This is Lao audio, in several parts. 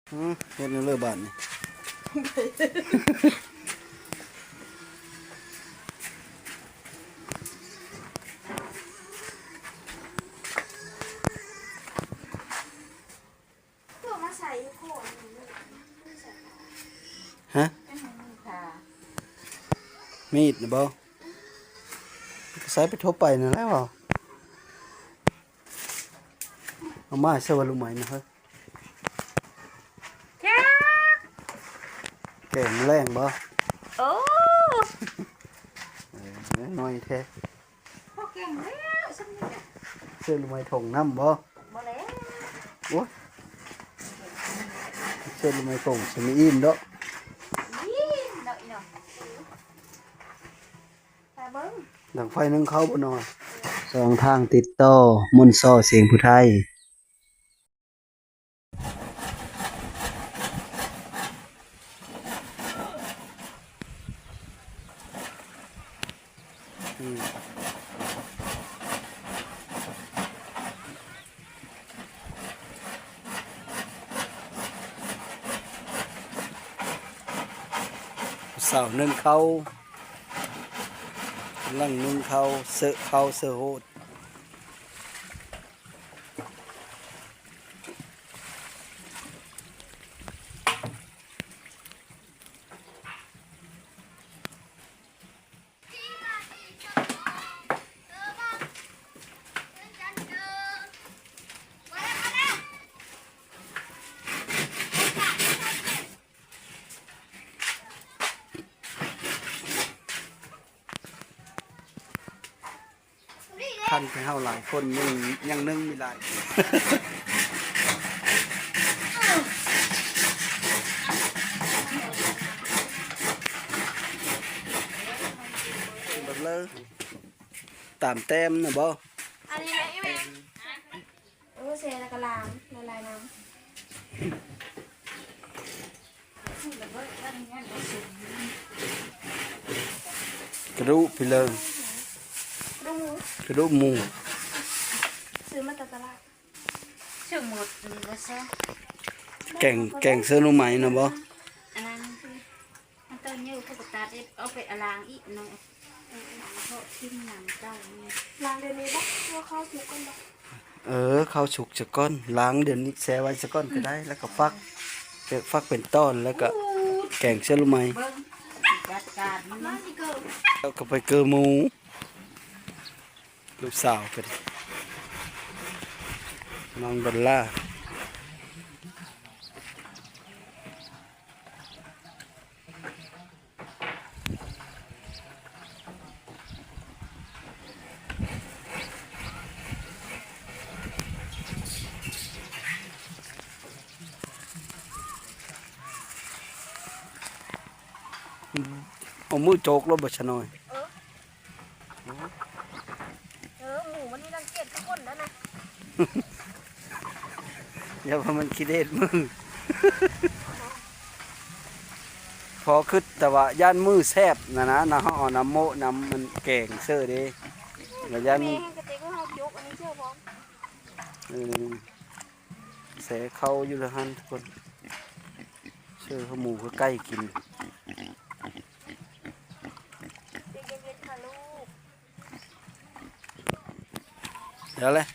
ເຮັດແນວເລີບາດນີ້ ໂຕມາໃສ່ຢູ່ໂຄນນີ້ ຮະ? ມີດນະບໍ່? ໃສ່ໄປທົ່ວໄປນັ້ນແຫຼະເວົ້າ. ເອົາມາໃສ່ວ່າລູກໄມ້ນະເຮີ້ຍ. ແກງແມະແລງບໍ່? ໂອ້ ເອີ ນ້ອຍແທ້. ພໍແກງແລ້ວ ຊ່ຳນີ້ແຫຼະ. ເຊື່ອລູກໄມ້ຖົງນ້ຳບໍ່? ບໍ່ແລ້ວ. ໂອ້ຍ ເຊື່ອລູກໄມ້ຖົງຊິມີອີ່ມດອກ. ອີ່ມດອກອີ່ນ້ອງ. ໄປເບິ່ງ ດັງໄຟໜຶ້ງເຂົ້າບໍ່ນ້ອຍ. ຊ່ອງທາງຕິດຕໍ່ ມົນຊໍ ສຽງຜູ້ໄທ. ອືມ ສາວໜຶ້ງເຂົ້າ ກຳລັງໜຶ້ງເຂົ້າ ເຊາະເຂົ້າ ເຊາະໂຮດ. ຄັນແຕ່ເຮົາຫຼາຍຄົນຍັງ ຍັງໜຶ້ງມີຫຼາຍ. ເບິ່ງເລີຍ ຕາມແຕ້ມນະບໍ່? ອັນນີ້ນະອີ່ແມ່. ເອີ ແຊ່ແລ້ວກໍລ້າງລະລາຍນ້ຳ. ກະດູກພີ່ເລີຍ ກະດູກໝູ ກະດູກໝູ ຊື້ມາແຕ່ຕະຫຼາດ. ຊື້ໝົດນີ້ບໍ່ແຊບ. ແກງ ແກງເສື້ອໜໍ່ໄມ້ນະບໍ່? ອັນນັ້ນ ມັນຕ້ອງເຢີ ເຂົາກໍຕັດ ເອົາໄປອາລ້າງອີກໜ້ອຍ. ເພາະກິນນ້ຳເກົ່ານີ້ ລ້າງດຽວນີ້ບໍ່? ເພື່ອເຂົ້າສຸກກ່ອນບໍ່? ເອີ ເຂົ້າສຸກສາກ່ອນ ລ້າງດຽວນີ້ ແຊ່ໄວ້ສາກ່ອນກໍໄດ້ ແລ້ວກໍຟັກ ເອີ ຟັກເປັນຕອນ ແລ້ວກໍແກງເສື້ອໜໍ່ໄມ້. ເບິ່ງ ຈັດການມັນ ແລ້ວກໍໄປເກີໝູ ລູກສາວເພິ່ນ ນ້ອງດອນລາ. ເອົາມືໂຈກໂລດບໍ່ຊະນ້ອຍ. ເອີ ໝູມັນມີລັງກຽດຄືຄົນນັ້ນນະ. ຢ່າວ່າມັນຂີ້ເດດມື ພໍຄິດແຕ່ວ່າຢ້ານມືແຊບນະນະ ນະ ເຮົາເອົານ້ຳໂມະ ນ້ຳມັນແກງເຊີເດ້ ແລ້ວຢ້ານ ແມ່ນກະຕິກເຮົາຈົກອັນນີ້ເຊີພ້ອມ. ເອີ ແຊເຂົ້າຢູ່ລະຫັ້ນທຸກຄົນ ເຊີເຂົ້າໝູເພື່ອໄກ່ກິນ. ເຢັນໆ ຄ່ະລູກ. ດຽວເລີຍ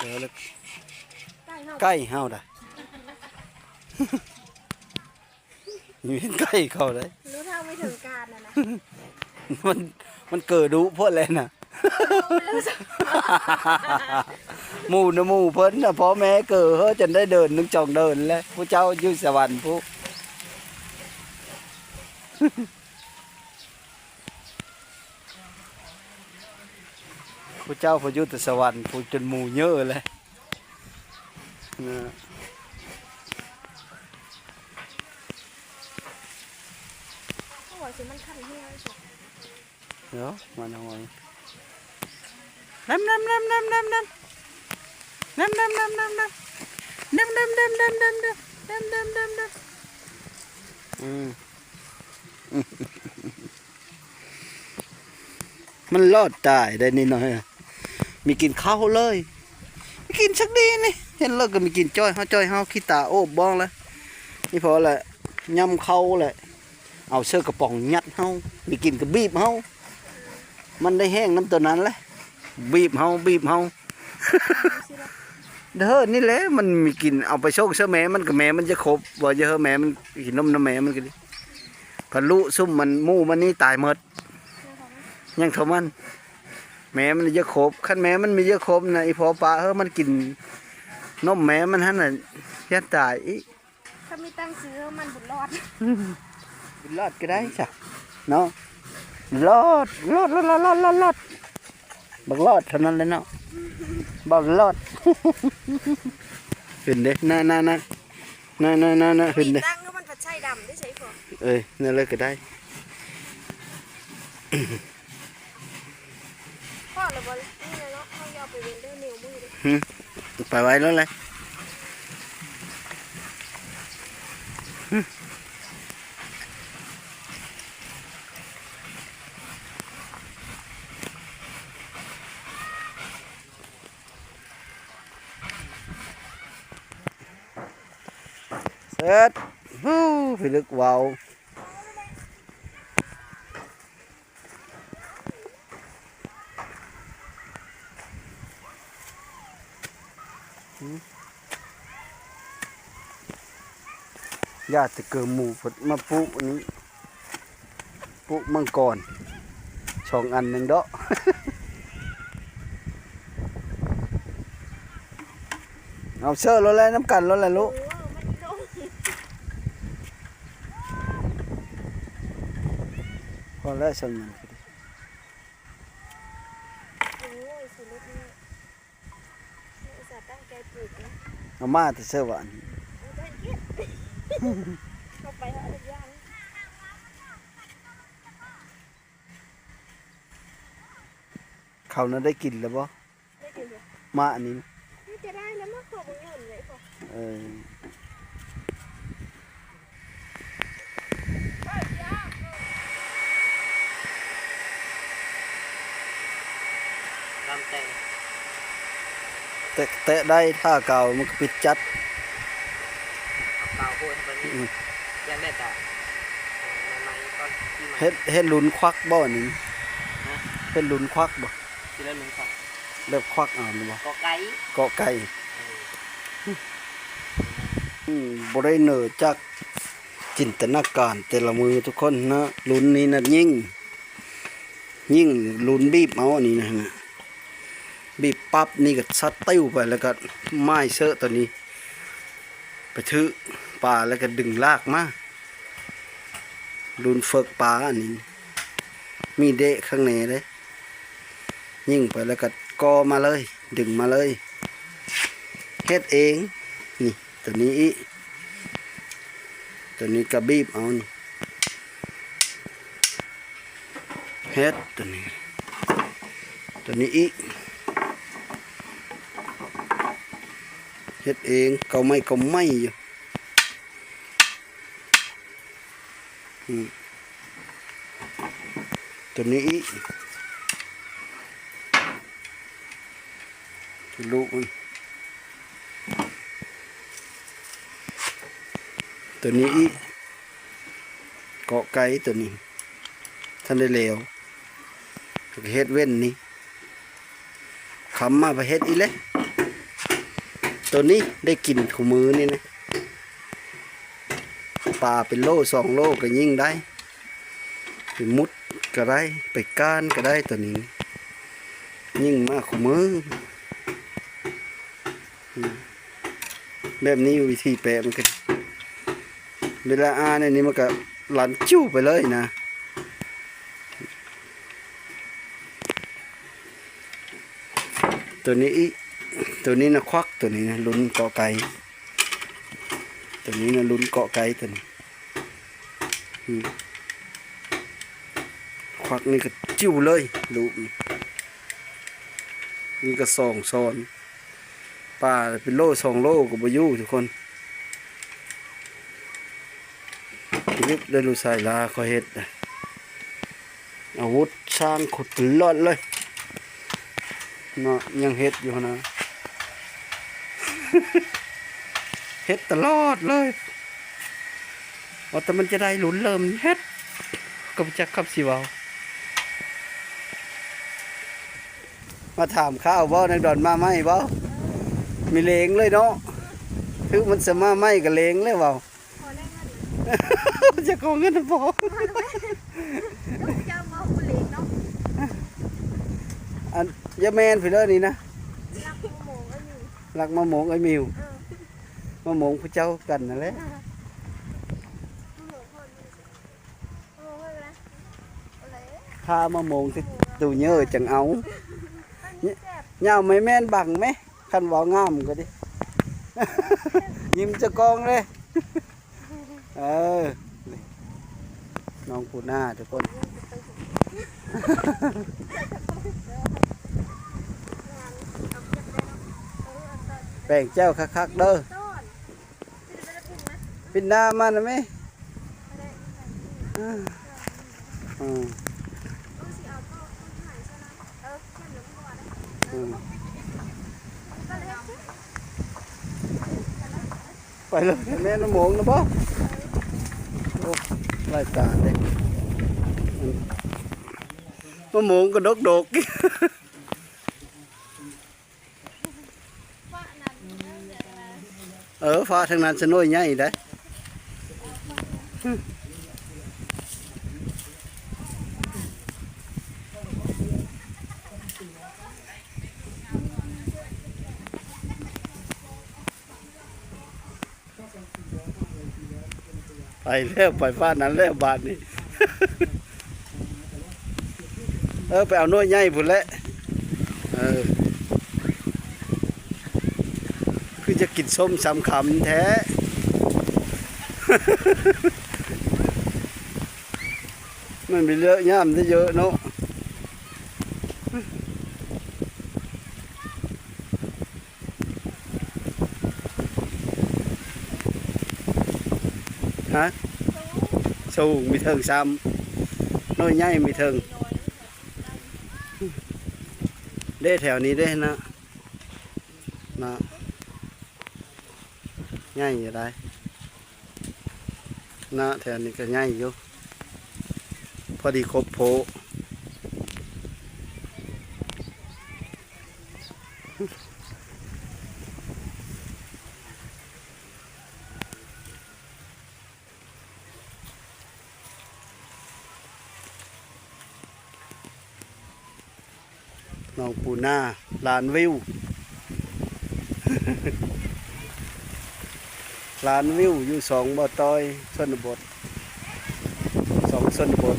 ດຽວເລີຍ ໄກ່ເຮົາ ໄກ່ເຮົາດາ ມີໄກ່ເຂົາໄດ໋ ຮູ້ເທົ່າໄມ່ເຖິງການນະນະ ມັນ ມັນເກີດຸໂພດແຫຼະນະ. ໝູນະໝູເພິ່ນນະ ພໍ່ແມ່ເກີເຮີ້ ຈົນໄດ້ເດີນໜຶ່ງສອງເດີນແລ້ວ ຜູ້ເຈົ້າຢູ່ສະຫວັນພຸ້ນ ຜູ້ເຈົ້າເພິ່ນຢູ່ແຕ່ສະຫວັນພຸ້ນ ຈົນໝູເຍີແລ້ວ. ນະ ໂອ້ຍ ຊິມັນຄັນເຮືອ ດຽວ ມາໜ່ອຍ ນຳ ນຳ ນຳ ນຳ ນຳ ນຳ ນຳ ນຳ ນຳ ນຳ ນຳ ນຳ ນຳ ນຳ ນຳ ນຳ ນຳ ອືມ. ມັນລອດຕາຍໄດ້ນິດໜ້ອຍ ມີກິນເຂົ້າເລີຍ ມີກິນສັກດີນີ້ ເຫັນແລ້ວກໍມີກິນຈ້ອຍເຮົາ ຈ້ອຍເຮົາ ຂີ້ຕາໂອບບ້ອງແລ້ວ ອີ່ພໍລະ ຍຳເຂົ້າແຫຼະ ເອົາເສື້ອກະປ໋ອງຍັດເຮົາ ມີກິນກໍບີບເຮົາ ມັນໄດ້ແຮງນຳໂຕນັ້ນແຫຼະ ບີບເຮົາ ບີບເຮົາ ເດີ ນີ້ແຫຼະ ມັນມີກິນ ເອົາໄປສົ່ງເສື້ອແມ່ມັນ ກໍແມ່ມັນຈະຄົບ ວ່າຈະເຮີແມ່ມັນ ກິນນົມນຳແມ່ມັນກໍດີ ພະລຸຊຸມມັນ ໝູມັນນີ້ຕາຍໝົດ ຍັງເທົ່າມັນ ແມ່ມັນເຢີຍໂຄບ ຄັນແມ່ມັນມີເຢີຍໂຄບນະ ອີ່ພໍ່ປ້າເຮີ ມັນກິນນົມແມ່ມັນຫັ້ນນະ ຢ້ານຕາຍອີກ ຖ້າມີຕັ້ງຊື່ມັນບຸນລອດ ບຸນລອດກໍໄດ້ຊະເນາະ ລອດ ລອດ ລອດ ລອດ ບັກລອດເທົ່ານັ້ນແຫຼະເນາະ ບັກລອດ ເຫັນເດ້ ນະ ນະ ນະ ນະ ນະ ນະ ເຫັນເດ້ ຕັ້ງມັນພັດໄຊດຳໄດ້ໃສພໍ່ ເອີຍ ນັ້ນເລີຍກໍໄດ້. ພໍແລ້ວບໍ່? ນີ້ແຫຼະເນາະ ເຮົາຢ່າເອົາໄປເວັນເດີ ແນວມືເດີ ຫື ໄປໄວແລ້ວແຫຼະ ຫື ເສີດ ຫູ ພິລຶກເວົ້າ. ຫື ຢ່າແຕ່ເກີມໝູ່ ເພິ່ນມາປູກອັນນີ້ ປູກມັງກອນ ສອງອັນໜຶ່ງເດາະ ເອົາເຊີໂລດແຫຼະ ນຳກັນໂລດແຫຼະລູກ ເອີ ມັນດົງ ພໍແລ້ວສ່ຳນັ້ນກໍດີ. ໂອ້ຍ ຊິເລັກນ້ອຍ ອຸດສ່າຕັ້ງໃຈປູກເນາະ ເອົາມາແຕ່ເຊີຫວານ ເອົາໄປເກັບ ເອົາໄປເອົາທຸກຢ່າງ ເຂົານະໄດ້ກິນແລ້ວບໍ່? ໄດ້ກິນບໍ່? ມາອັນນີ້ນະ ໜ້າຈະໄດ້ແລ້ວ ມາຂໍເບິ່ງຢູ່ນີ້ເດ້ພໍ່ ເອີ ຕາມແຕ່ງ ແຕະ ແຕະໄດ້ ຖ້າກາວມັນກໍປິດຈັດ ເອົາກາວໂພດໄປນີ້ ອືມ ຢາກໄດ້ກາວ ເອົາໃໝ່ໆກ່ອນ ປີໃໝ່ ເຮັດ ເຮັດລຸນຄວັກບໍ່ນີ້? ຮະ? ເຮັດລຸນຄວັກບໍ່? ຊິໄດ້ລຸນຄວັກ ແບບຄວັກເອົານີ້ບໍ່? ເກາະໄກ່ ເກາະໄກ່ ເອີ ອືມ ບໍ່ໄດ້ເໜີຈາກຈິນຕະນາການແຕ່ລະມື້ທຸກຄົນເນາະ ລຸນນີ້ນະ ຍິ່ງ ຍິ່ງລຸນບີບເອົາອັນນີ້ນະ ບີບປັບນີ້ກໍສະຕິວໄປ ແລ້ວກໍໝ້າຍເຊີໂຕນີ້ ໄປຖືປາ ແລ້ວກໍດຶງລາກມາ ລຸນເຝິກປາອັນນີ້ ມີເດະຂ້າງໃນເດ້ ຍິງໄປແລ້ວກໍກໍມາເລີຍ ດຶງມາເລີຍ ເຮັດເອງ ນີ້ ໂຕນີ້ອີກ ໂຕນີ້ກໍບີບເອົານີ້ ເຮັດໂຕນີ້ ໂຕນີ້ອີກ ເຮັດເອງ ເກົາໄມ້ ເກົາໄມ້ຢູ່ ອືມ ໂຕນີ້ອີກ ລູກມັນ ໂຕນີ້ອີກ ເກາະໄກ່ໂຕນີ້ ທັນໄດ້ແລ້ວ ແລ້ວກໍເຮັດເວັ້ນນີ້ ຄ່ຳມາໄປເຮັດອີກແຫຼະ ໂຕນີ້ໄດ້ກິນຄູ່ມື້ນີ້ນະ ປາເປັນໂລສອງໂລກໍຍິງໄດ້ ໄປມຸດກໍໄດ້ ໄປກ້ານກໍໄດ້ ໂຕນີ້ຍິງມາຄູ່ມື້ ອືມ ແບບນີ້ວິທີແປະມັນກໍ ເວລາອ່ານອັນນີ້ມັນກໍລັນຈິ້ວໄປເລີຍນະ ໂຕນີ້ອີກ ໂຕນີ້ນະຄວັກ ໂຕນີ້ນະລຸນເກາະໄກ່ ໂຕນີ້ນະລຸນເກາະໄກ່ ໂຕນີ້ ອືມ ຄວັກນີ້ກໍຈິ້ວເລີຍ ລູກນີ້ ນີ້ກໍສອງຊ້ອນ ປາເປັນໂລສອງໂລກໍບໍ່ຢູ່ທຸກຄົນ ພິລຶກໄດ້ລູກຊາຍລາຂ້ອຍເຮັດນະ ອາວຸດຊ່າງຂຸດຕະຫຼອດເລີຍເນາະ ຍັງເຮັດຢູ່ຫັ້ນນະ ເຮັດຕະຫຼອດເລີຍ ວ່າແຕ່ມັນຈະໄດ້ລຸ້ນເລີ່ມເຮັດ ກໍບໍ່ຈັກຄຳຊິເວົ້າ. ມາຖາມຂ່າວບໍ່ ນາງດອນມາໃໝ່ບໍ່? ມີເລງເລີຍເນາະ ຄືມັນສະມາໃໝ່ກໍເລງເລີຍເວົ້າ. ເຈົ້າຂອງເງິນບໍ່? ອັນ ຢ່າແມ່ນພີ້ເດີນີ້ນະ ລັກມະໂມງເອື້ອຍມິວ ເອີ ມະໂມງຜູ້ເຈົ້າກັນນັ້ນແຫຼະ. ຂ້າມະໂມງຕິດຕູ້ເຍີຈັ່ງເອົາ ຍ- ຍາວໄມ້ແມ່ນບັງແມ ຄັນເວົ້າງາມກໍດີ ຍິ້ມຈະກອງເດ້. ເອີ ນີ້ ນ້ອງປູນາທຸກຄົນ ແປງແຈ່ວຄັກໆເດີ. ປິ່ນໜ້າມານະແມ່. ອືມ ອືມ ໄປເລີຍ ແມ່ນມະໂມງນະບໍ່? ໂອ້ ຫຼາຍຕາເດ້ ມະໂມງກໍດົກໆ. ເອີ ຟ້າທາງນັ້ນຊະໜ່ວຍໃຫຍ່ໄດ໋. ໄປແລ້ວ ໄປຟ້ານັ້ນແລ້ວບາດນີ້. ເອີ ໄປເອົາໜ່ວຍໃຫຍ່ພຸ້ນແຫຼະ. ເອີ ຄືຈະກິນສົ້ມຊຳຄຳແທ້ ມັນມີເລີຍຍາມໄດ້ເຍອະເນາະ. ຮະ ສູງ ມີເທິງຊ້ຳ ໜ່ວຍໃຫຍ່ມີເທິງເດ້. ແຖວນີ້ເດ້ນະ ນະ ໃຫຍ່ຢູ່ໄດ໋. ນະ ແຖວນີ້ກໍໃຫຍ່ຢູ່ ພໍດີຄົບໂພ. ໜອງປູນາ ລ້ານວິວ ລ້ານວິວ ຢູ່ສອງບໍ່ຕ່ອຍ ຊົນນະບົດ ສອງຊົນນະບົດ.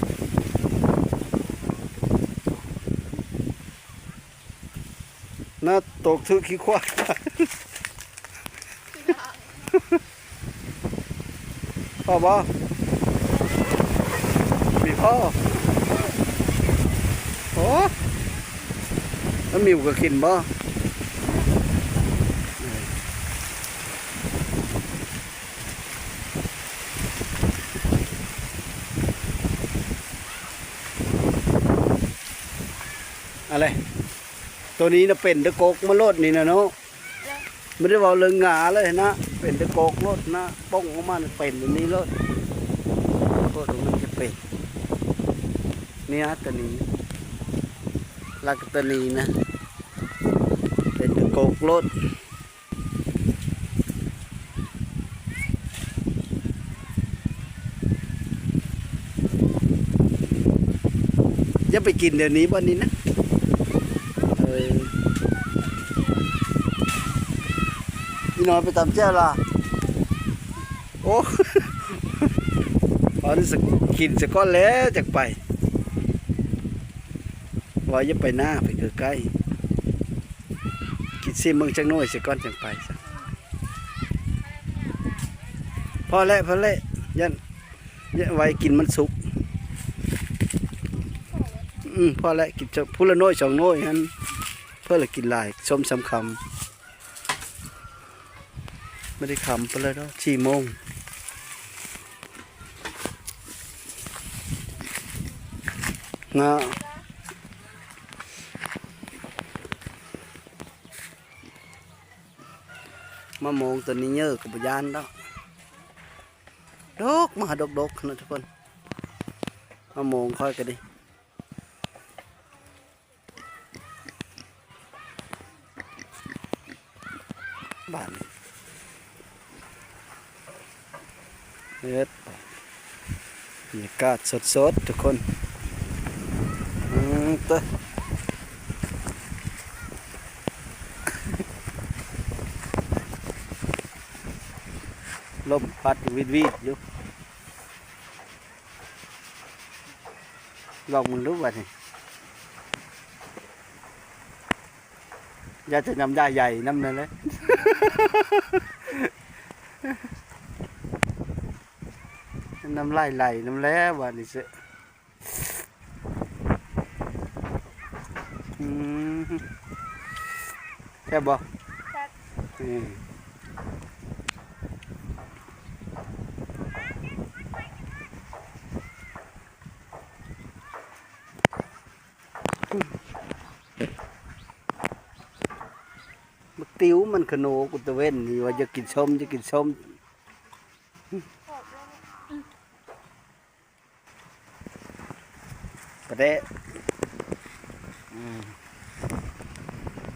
ນະ ຕົກຖືກຂີ້ຂວາດ. ພໍບໍ່? ມີພໍ? ໂອ້ ແລ້ວມິວກໍກິນບໍ່? ອະໄລ ໂຕນີ້ນະເປັນແຕ່ກົກມາໂລດນີ້ນະເນາະ. ບໍ່ໄດ້ເວົ້າເລື່ອງງາເລີຍນະ ເປັນແຕ່ກົກໂລດນະ ປ່ອງອອກມາເປັນແບບນີ້ໂລດ. ໂຄດວ່າມັນຈະເປັນ ນີ້ນະ ຕົວນີ້ ຫຼັກຕົວນີ້ນະ ເປັນແຕ່ກົກໂລດ. ຢ່າໄປກິນດຽວນີ້ບ່ອນນີ້ນະ. ເອີ ອີນ້ອຍໄປຕຳແຈ່ວລະ. ໂອ້ ເອົານີ້ສະ ກິນສະກ່ອນແລ້ວຈັ່ງໄປ. ວ່າຢ່າໄປໜ້າ ໄປໃກ້ໆ. ກິນຊິມເບິ່ງຈັກໜ່ວຍຊະກ່ອນຈັ່ງໄປຊະ. ພໍແລ້ວ ພໍແລ້ວ ຢ້ານ ຢ້ານໄວ້ກິນມັນສຸກ. ອືມ ພໍແລ້ວ ກິນຈັກ ຜູ້ລະໜ່ວຍສອງໜ່ວຍຫັ້ນ ເພື່ອລະກິນຫຼາຍ ສົມສຳຄຳ. ບໍ່ໄດ້ຄ່ຳປານໃດດອກ ສີ່ໂມງ. ເນາະ ມະມ່ວງຕົນນີ້ເຍີະກໍບໍ່ຢ້ານດອກ ດົກມາດົກໆ ນະທຸກຄົນ ມະມ່ວງຂ້ອຍກໍດີ. ບາດນີ້ເຮັດ ບັນຍາກາດສົດໆ ທຸກຄົນ ອືມ ເຕີ ລົມພັດຫວີດໆ ຢູ່. ລອງເບິ່ງດູບາດນີ້ ຢ່າຈະນ້ຳລາຍໄຫຼນຳນັ້ນແຫຼະ ນ້ຳລາຍໄຫຼນຳແລ້ວບາດນີ້ເຊາະ ອືມ ແຊບບໍ່? ແຊບ ອືມ. ບັກຕິວມັນຂະໂນກູຕະເວັນນີ້ວ່າຢາກກິນສົ້ມ ຢາກກິນສົ້ມ ປາແດະ ອືມ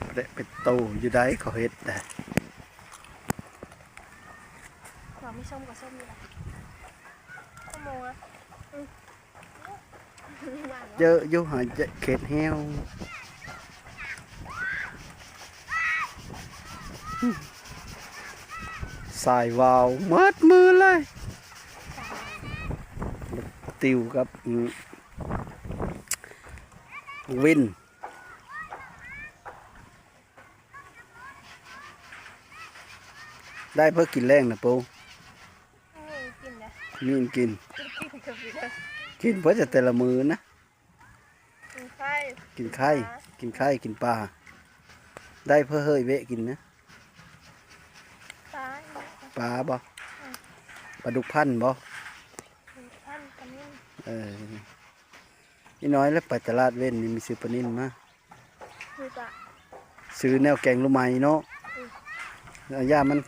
ປາແດະເປັນໂຕຢູ່ໃດ ເຂົາເຮັດນະ ວ່າມີສົ້ມກໍສົ້ມຢູ່ລະ ຊົ່ວໂມງລະ ອືມ. ເຍາະຢູ່ຫາເຂດແຫ້ວ ສາຍວາວໝົດມືເລີຍ ຕິວກັບ ອືມ ວິນ ໄດ້ເພື່ອກິນແລງນະປູ. ມີກິນນະ ມີກິນ ກິນເບິດແຕ່ລະມື້ນະ ກິນໄຂ່ ກິນໄຂ່ ກິນໄຂ່ ກິນປາ ໄດ້ເພື່ອເຮີ້ຍເວະກິນນະ ປາ ປາບໍ່? ອືມ ປາດຸກພັນບໍ່? ປາດຸກພັນ ປານິນ ເອີ ອີນ້ອຍແລ້ວໄປຕະຫຼາດເວັນນີ້ມີຊື້ປານິນມາ ຊື້ປາ ຊື້ແນວແກງໜໍ່ໄມ້ເນາະ ອືມ ເອົາ ຢ່າມັນ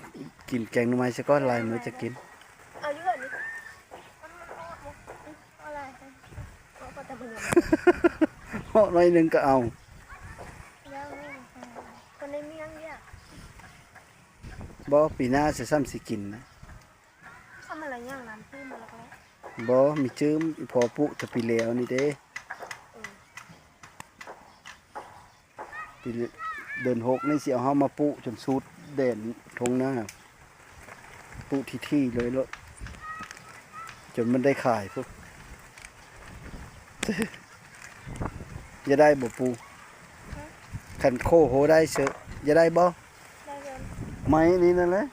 ກິນແກງໜໍ່ໄມ້ຊະກ່ອນ ຫຼາຍມື້ຈະກິນ ເອົາຢູ່ເຮືອນນີ້ ມັນ ມັນເຫາະຢູ່ ອືມ ເອົາຫຼາຍ ເຫາະພໍແຕ່ບໍ່ເຫຼືອ ເຫາະໜ້ອຍໜຶ່ງກໍເອົາ ແລ້ວນີ້ ຄົນໃນເມືອງເດ ບໍ່ ປີໜ້າຊິຊ້ຳຊິກິນນະ ທຳມະລາຍຢ່າງນຳ ຊື້ມາແລ້ວກໍ ບໍ່ ມີຈື່ມ ອີ່ພໍ່ປູກແຕ່ປີແລ້ວນີ້ເດ້ ເອີ ປີເດືອນຫົກນີ້ຊິເອົາເຮົາມາປູກຈົນສຸດແດນທົ່ງນາ ປູກຖີ່ໆ ເລີຍໂລດ ຈົນມັນໄດ້ຂາຍພຸ້ນ ຢາກໄດ້ບໍ່ປູ ຮະ ຄັນໂຄໂຮໄດ້ເຊີ ຢາກໄດ້ບໍ່? ໄດ້ເດີ ໄມ້ນີ້ນັ້ນແຫຼະ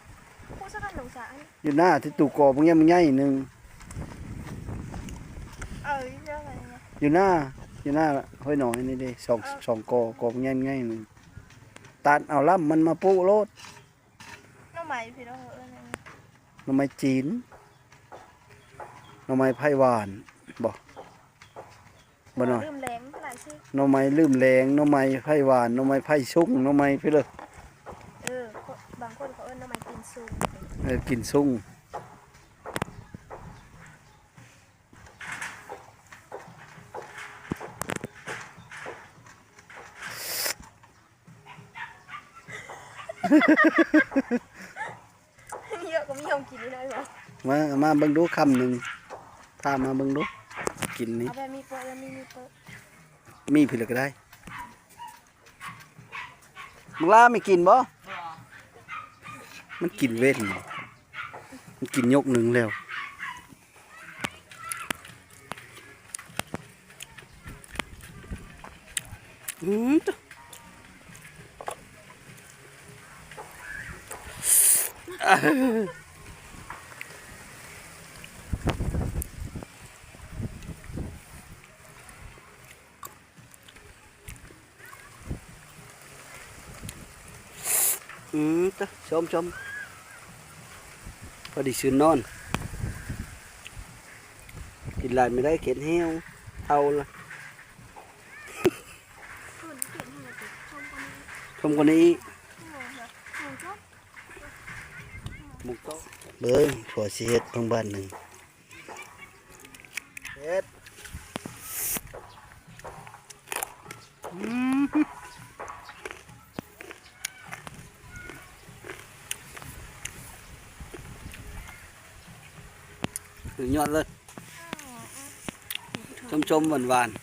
ປູຊະກັນໜອງສາອັນ ຢູ່ໜ້າທີ່ຕູກອບັກໃຫຍ່ໆໜຶ່ງ ເອີ ຢູ່ໜ້າ ຢູ່ໜ້າຫ້ວຍນ້ອຍນີ້ເດ້ ສອງ ເອີ ສອງກໍ ກໍບັກໃຫຍ່ໆໜຶ່ງ ຕັດເອົາລຳມັນມາປູໂລດ ໜໍ່ໄມ້ພີ່ນ້ອງເອີ້ນຫຍັງ ໜໍ່ໄມ້ຈີນ ໜໍ່ໄມ້ໄຜ່ຫວານບໍ່? ບໍ່ນ້ອຍ ລືມແລງຫຼາຍຊື່ ໜໍ່ໄມ້ລືມແລງ ໜໍ່ໄມ້ໄຜ່ຫວານ ໜໍ່ໄມ້ໄຜ່ສຸງ ໜໍ່ໄມ້ພີ້ເລີ ເອີ ບາງຄົນເຂົາເອີ້ນໜໍ່ໄມ້ກິນສຸງ ເອີ ກິນສຸງ ເຍາະກໍມີຂອງກິນນີ້ໜ້ອຍຫວາ ມາ ມາເບິ່ງດູຄຳໜຶ່ງ ພາມາເບິ່ງດູ ກິນນີ້ ເອົາແບບມີໂປະ ແບບມີ ມີໂປະ ມີພີ້ລະກໍໄດ້ ບັກຫຼ້າມີກິນບໍ່? ມັນກິນເວັ້ນ ມັນກິນຍົກໜຶ່ງແລ້ວ. ອືມ ອືມ ຕະ ຊົມໆ ພໍດີຊື່ນນອນ ກິນຫຼາຍບໍ່ໄດ້ ເຂດແຫ້ວ ເຖົ້າລະ. ທົ່ມກວ່ານີ້ອີກ. ເບິ່ງ ຜົວຊິເຮັດເພິ່ງບາດໜຶ່ງ ເຮັດ ອືມ ສຸດຍອດເລີຍ ຊົມໆ ຫວານໆ.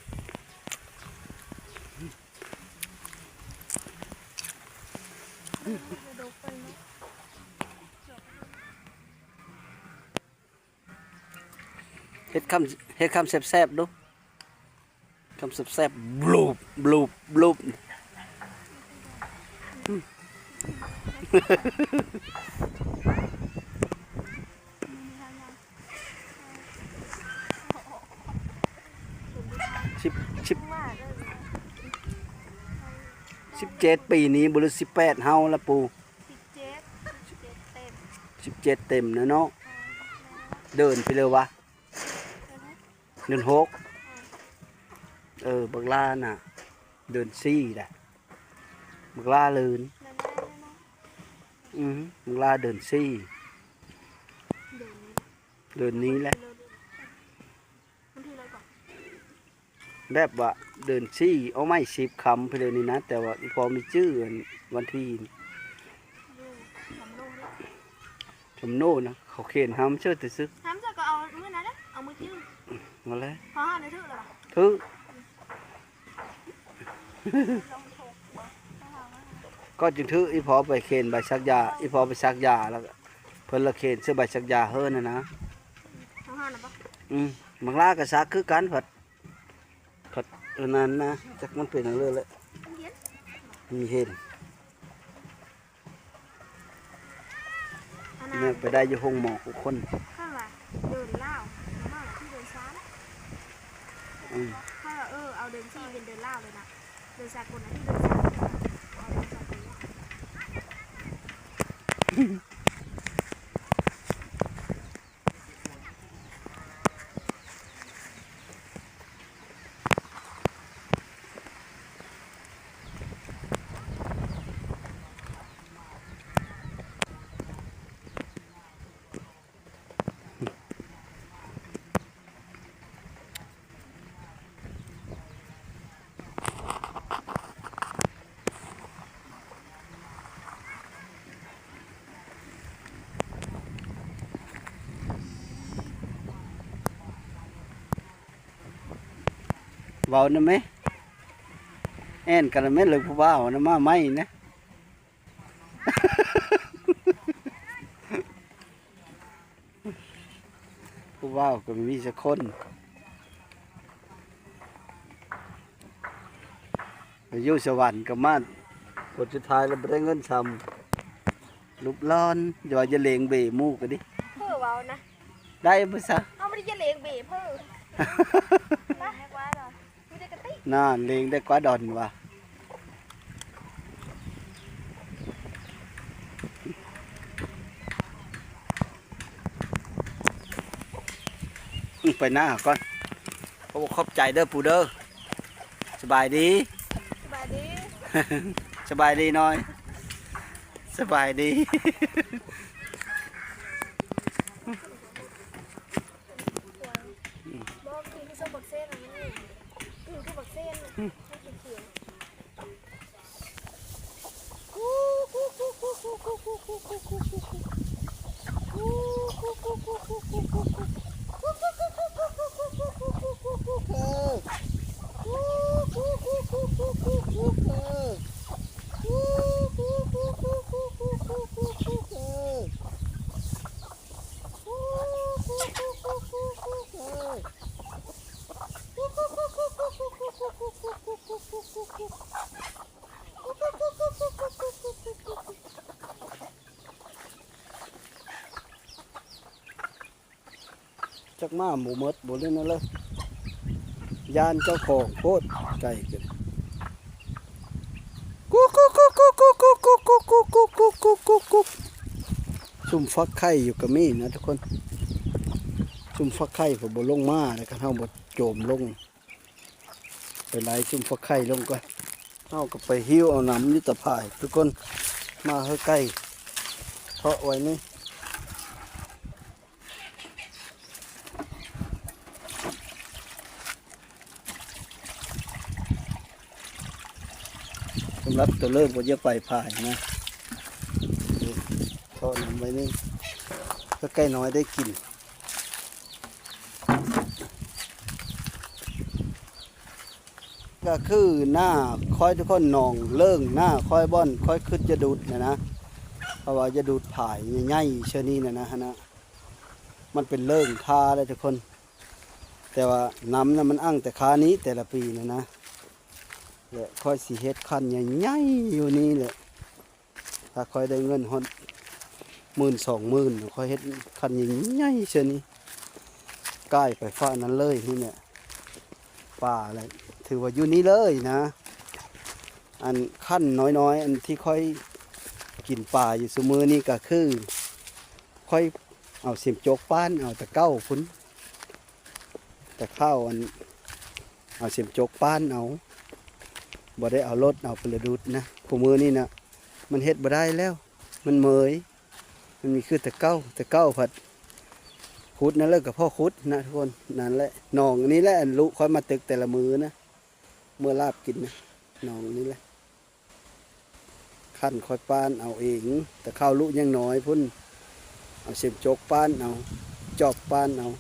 ເຮັດຄຳ ເຮັດຄຳແຊບໆ ດູ ຄຳແຊບໆ ບລູບ ບລູບ ບລູບ. ສິບ ສິບ ສິບເຈັດ ປີນີ້ບໍ່ ຫຼື ສິບແປດ ເຮົາລະປູ ສິບເຈັດ ສິບເຈັດເຕັມ ສິບເຈັດເຕັມແລ້ວເນາະ. ເດີນໄປເລີຍວະ ເດືອນຫົກ ເອີ ບັກຫຼ້ານະ ເດືອນສີ່ແຫຼະ ບັກຫຼ້າເລີນ ອື ບັກຫຼ້າເດືອນສີ່ ເດືອນນີ້ແຫຼະ ແບບວ່າເດືອນສີ່ ເອົາໄມ້ສິບຄຳໄປເລີຍນີ້ນະ ແຕ່ວ່າອີ່ພໍ່ມີຈື່ອັນວັນທີ ຈຳໂນນະ ເຂົາເຂນຫ້າມເຊີດແຕ່ຊຶກ ຫ້າມເຊີດກໍເອົາມື້ນັ້ນເດ້ ເອົາມື້ຈື່ ນັ້ນແຫຼະ ເຂົາຫາໄດ້ຖືກແລ້ວ ຖືກ ກໍຈຶ່ງຖືກ ອີ່ພໍ່ໄປເຂນໃບສັກຢາ ອີ່ພໍ່ໄປສັກຢາ ແລ້ວກໍເພິ່ນລະເຂນໃສ່ໃບສັກຢາເຮີ້ນນະ ເຂົາຫານະບໍ່ ອື ບັກຫຼ້າກໍສັກຄືກັນ ພັດ ພັດອັນນັ້ນນະ ຈັກມັນເປັນຫຍັງເລີຍແຫຼະ ມັນເຫັນ ອັນນັ້ນ ແມ່ໄປໄດ້ຢູ່ໂຮງໝໍທຸກຄົນ ຄັນວ່າເດີນລາວ ມາທີ່ເດີນສາມ ອື ຄັນວ່າ ເອີ ເອົາເດີນສີ່ເປັນເດີນລາວເລີຍນະ ເດີນສາກົນນະ ທີ່ເດີນສາມ ເອົາເດີນສາກົນນະ. ເວົ້ານຳແມ້ ແອ່ນກັນນຳແມ້ ເລີຍຜູ້ບ່າວນະ ມາໃໝ່ນະ. ຜູ້ບ່າວກໍມີຈັກຄົນ ໄປຢູ່ສະຫວັນກໍມາ ຜົນສຸດທ້າຍແລ້ວບໍ່ໄດ້ເງິນຊ້ຳ ຫຼຸບຫຼອນ ຢ່າວ່າຢ່າເລງເບໝູ່ກໍດີ ເພີ້ເວົ້ານະ ໄດ້ບໍ່ຊະ ເຮົາບໍ່ໄດ້ຢ່າເລງເບເພີ້ ນານ ເລງໄດ້ກວ່າດອນວ່າ ໄປນາກ່ອນ ໂອ້ ຂອບໃຈເດີປູເດີ ສະບາຍດີ ສະບາຍດີ ສະບາຍດີນ້ອຍ ສະບາຍດີ. ບໍ່ ກິນຄືບັກເຊນ ມັນນີ້ ກິນຄືບັກເຊນ ມັນຂຽວໆ. ຈັກມາບໍ່ໝົດ ບໍ່ຫຼິ້ນນະເລີຍ ຢ້ານເຈົ້າຂອງໂພດ ໄກ່ກັນ ກຸກໆໆ ຊຸມຟັກໄຂ່ຢູ່ກໍມີນະທຸກຄົນ ຊຸມຟັກໄຂ່ເພິ່ນບໍ່ລົງມາ ແລ້ວຄັນເຮົາບໍ່ໂຈມລົງ ໄປໄລ່ຊຸມຟັກໄຂ່ລົງກ່ອນ. ເຮົາກໍໄປຫິ້ວເອົານ້ຳຢູ່ຕາພາຍ ທຸກຄົນ ມາເຮີໃກ້ເທາະໄວ້ນີ້. ສຳລັບຕົວເລີກບໍ່ຢາກໄປພາຍນະ ເທາະນ້ຳໄວ້ນີ້ ເພື່ອໄກ່ນ້ອຍໄດ້ກິນ. ກໍຄືນາຂ້ອຍ ທຸກຄົນ ໜອງເລີງນາຂ້ອຍ ບ່ອນຂ້ອຍຄຶດຈະດູດນະນະ ເພາະວ່າຈະດູດພາຍໃຫຍ່ໆເທື່ອນີ້ນະນະ ຫັ້ນນະ ມັນເປັນເລີງທ່າເດ້ ທຸກຄົນ. ແຕ່ວ່ານ້ຳນະມັນອັ່ງແຕ່ຄານີ້ແຕ່ລະປີນະນະ ແລະ ຂ້ອຍຊິເຮັດຄັນໃຫຍ່ໆຢູ່ນີ້ແຫຼະ. ຖ້າຂ້ອຍໄດ້ເງິນຮອດໝື່ນສອງໝື່ນ ຂ້ອຍເຮັດຄັນໃຫຍ່ໆເທື່ອນີ້ ກ້າຍໄປຟາກນັ້ນເລີຍ. ນີ້ແຫຼະ ປາແຫຼະ ຖືວ່າຢູ່ນີ້ເລີຍນະ. ອັນຄັນນ້ອຍໆ ອັນທີ່ຂ້ອຍກິນປາຢູ່ຊຸມື້ນີ້ ກໍຄືຂ້ອຍເອົາເສັມຈົກປ້ານເອົາແຕ່ເກົ່າພຸ້ນ ແຕ່ເກົ່າ ອັນ ເອົາເສັມຈົກປ້ານເອົາ ບໍ່ໄດ້ເອົາລົດເອົາໄປລະດູດນະ. ຄູ່ມື້ນີ້ນະ ມັນເຮັດບໍ່ໄດ້ແລ້ວ ມັນເມີຍ ມັນມີຄືແຕ່ເກົ່າ. ແຕ່ເກົ່າພັດຂຸດນັ້ນເລີຍ ກໍພໍຂຸດນະ ທຸກຄົນ. ນັ້ນແຫຼະ ໜອງນີ້ແຫຼະ ອັນລູກຂ້ອຍມາຕຶກແຕ່ລະມື້ນະ ເມືອລາບກິນນະ ໜອງນີ້ແຫຼະ. ຄັນຂ້ອຍປ້ານເອົາເອງ ແຕ່ເກົ່າລູກຍັງນ້ອຍພຸ້ນ ເອົາເສັມຈົກປ້ານເອົາ ຈອບປ້ານເອົາ.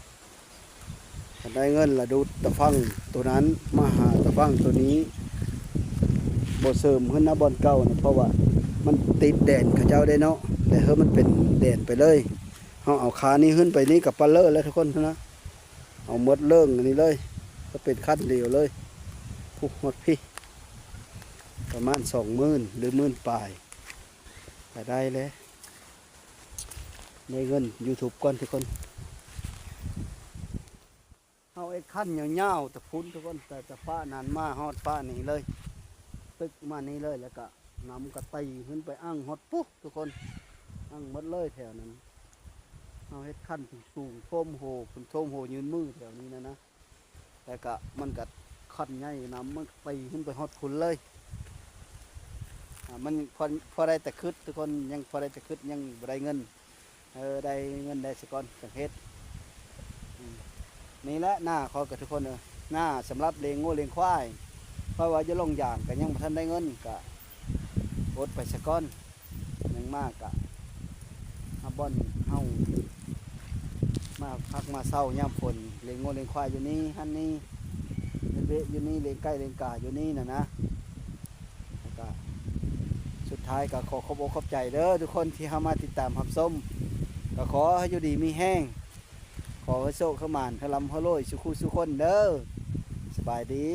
ຄັນໄດ້ເງິນລະດູດຕາຝັ່ງໂຕນັ້ນມາຫາຕາຝັ່ງໂຕນີ້ ບໍ່ເສີມຂຶ້ນນະບ່ອນເກົ່ານະ ເພາະວ່າມັນຕິດແດນເຂົາເຈົ້າເດ້ເນາະ ແຕ່ເຮີມັນເປັນແດນໄປເລີຍ. ເຮົາເອົາຄານີ້ຂຶ້ນໄປນີ້ກໍປະເລີແລ້ວ ທຸກຄົນນະ ເອົາໝົດເລີງອັນນີ້ເລີຍ ກໍເປັນຄັນດຽວເລີຍ. ພຸ້ນ ຮອດພີ້ ປະມານສອງໝື່ນ ຫຼື ໝື່ນປາຍ ກໍໄດ້ແລ້ວ. ໄດ້ເງິນຢູທູບກ່ອນ ທຸກຄົນ. ເຮົາເຮັດຄັນຍາວໆ ແຕ່ພຸ້ນ ທຸກຄົນ ແຕ່ ແຕ່ຟາກນັ້ນມາຮອດຟາກນີ້ເລີຍ ຕຶກມານີ້ເລີຍ ແລ້ວກະນ້ຳກະຕີຂຶ້ນໄປອັ່ງຮອດພຸ້ນ ທຸກຄົນ ອັ່ງໝົດເລີຍແຖວນັ້ນ. ເຮົາເຮັດຄັນສູງໆ ໂຖມໂຮ ເປັນໂຖມໂຮຍື່ນມືແຖວນີ້ນະນະ. ແລ້ວກະມັນກະຄັນໃຫຍ່ ນ້ຳມັນກະຕີຂຶ້ນໄປຮອດພຸ້ນເລີຍ. ອາ ມັນພໍ ພໍໄດ້ແຕ່ຄຶດ ທຸກຄົນ ຍັງພໍໄດ້ແຕ່ຄຶດ ຍັງບໍ່ໄດ້ເງິນ. ເອີ ໄດ້ເງິນໄດ້ສາກ່ອນຈັ່ງເຮັດ. ອືມ ນີ້ແຫຼະນາຂ້ອຍກະ ທຸກຄົນເອີຍ ນາສຳລັບລ້ຽງງົວລ້ຽງຄວາຍ. ເພາະວ່າຢູ່ໂລງຢາງກະຍັງບໍ່ທັນໄດ້ເງິນ ກະອົດໄປສາກ່ອນ. ຍັງມາກະຫາບ່ອນເຮົາມາພັກມາເຊົາຍາມຝົນ ລ້ຽງງົວລ້ຽງຄວາຍຢູ່ນີ້ຫັ້ນນີ້ ເຮັດວຽກຢູ່ນີ້ ລ້ຽງໄກ່ລ້ຽງກາຢູ່ນີ້ນະນະ. ແລ້ວກະສຸດທ້າຍກະຂໍຂອບອົກຂອບໃຈເດີທຸກຄົນທີ່ເຂົ້າມາຕິດຕາມຮັບຊົມ. ກະຂໍໃຫ້ຢູ່ດີມີແຮງ ຂໍໃຫ້ໂຊກໃຫ້ໝານ ໃຫ້ລ່ຳໃຫ້ລວຍສູ່ຄູ່ສູ່ຄົນເດີ. ສະບາຍດີ.